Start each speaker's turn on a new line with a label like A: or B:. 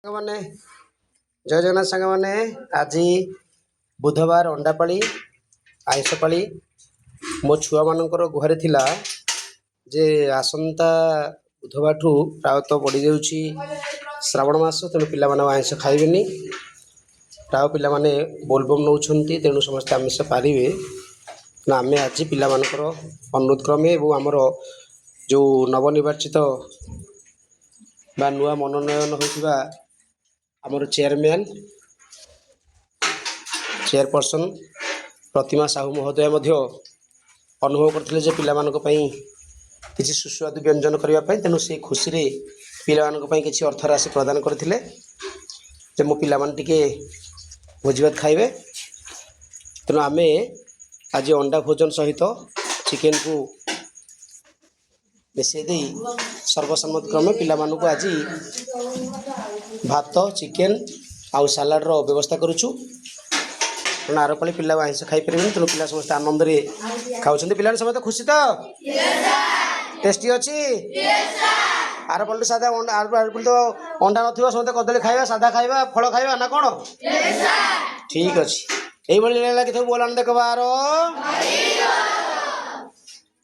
A: ସାଙ୍ଗମାନେ, ଜୟ ଜଗନ୍ନାଥ। ସାଙ୍ଗମାନେ, ଆଜି ବୁଧବାର, ଅଣ୍ଡାପାଳି, ଆଇଁଷ ପାଳି। ମୋ ଛୁଆମାନଙ୍କର ଗୁହାରି ଥିଲା ଯେ ଆସନ୍ତା ବୁଧବାରଠୁ ପ୍ରାୟତଃ ପଡ଼ିଯାଉଛି ଶ୍ରାବଣ ମାସ, ତେଣୁ ପିଲାମାନେ ଆଉ ଆଇଁଷ ଖାଇବେନି। ପ୍ରାୟ ପିଲାମାନେ ବୋଲବମ୍ ନେଉଛନ୍ତି, ତେଣୁ ସମସ୍ତେ ଆମିଷ ପାରିବେ ନା। ଆମେ ଆଜି ପିଲାମାନଙ୍କର ଅନୁରୋଧ କ୍ରମେ ଏବଂ ଆମର ଯେଉଁ ନବନିର୍ବାଚିତ ବା ନୂଆ ମନୋନୟନ ହୋଇଥିବା ଆମର ଚେୟାରମ୍ୟାନ୍, ଚେୟାରପର୍ସନ୍ ପ୍ରତିମା ସାହୁ ମହୋଦୟା ମଧ୍ୟ ଅନୁଭବ କରିଥିଲେ ଯେ ପିଲାମାନଙ୍କ ପାଇଁ କିଛି ସୁସ୍ୱାଦୁ ବ୍ୟଞ୍ଜନ କରିବା ପାଇଁ। ତେଣୁ ସେ ଖୁସିରେ ପିଲାମାନଙ୍କ ପାଇଁ କିଛି ଅର୍ଥରାଶି ପ୍ରଦାନ କରିଥିଲେ ଯେ ମୋ ପିଲାମାନେ ଟିକେ ଭୋଜିଭାତ ଖାଇବେ। ତେଣୁ ଆମେ ଆଜି ଅଣ୍ଡା ଭୋଜନ ସହିତ ଚିକେନକୁ ମିଶାଇ ଦେଇ ସର୍ବସମ୍ମତ କ୍ରମେ ପିଲାମାନଙ୍କୁ ଆଜି ଭାତ, ଚିକେନ ଆଉ ସାଲାଡ଼ର ବ୍ୟବସ୍ଥା କରୁଛୁ। କାରଣ ଆର ପାଳି ପିଲା ଆଇଁଷ ଖାଇପାରିବେନି। ତେଣୁ ପିଲା ସମସ୍ତେ ଆନନ୍ଦରେ ଖାଉଛନ୍ତି। ପିଲାମାନେ ସମସ୍ତେ ଖୁସି ତ? ଟେଷ୍ଟି ଅଛି? ଆର ପାଳି ସାଧା ଅଣ୍ଡା, ଆର ପାଳି ତ ଅଣ୍ଡା ନଥିବ। ସମସ୍ତେ କଦଳୀ ଖାଇବା, ସାଧା ଖାଇବା, ଫଳ ଖାଇବା ନା କ'ଣ? ଠିକ୍ ଅଛି। ଏଇଭଳି ଲାଗିଥିବ। ବୋଲ ଆନନ୍ଦ ବାର।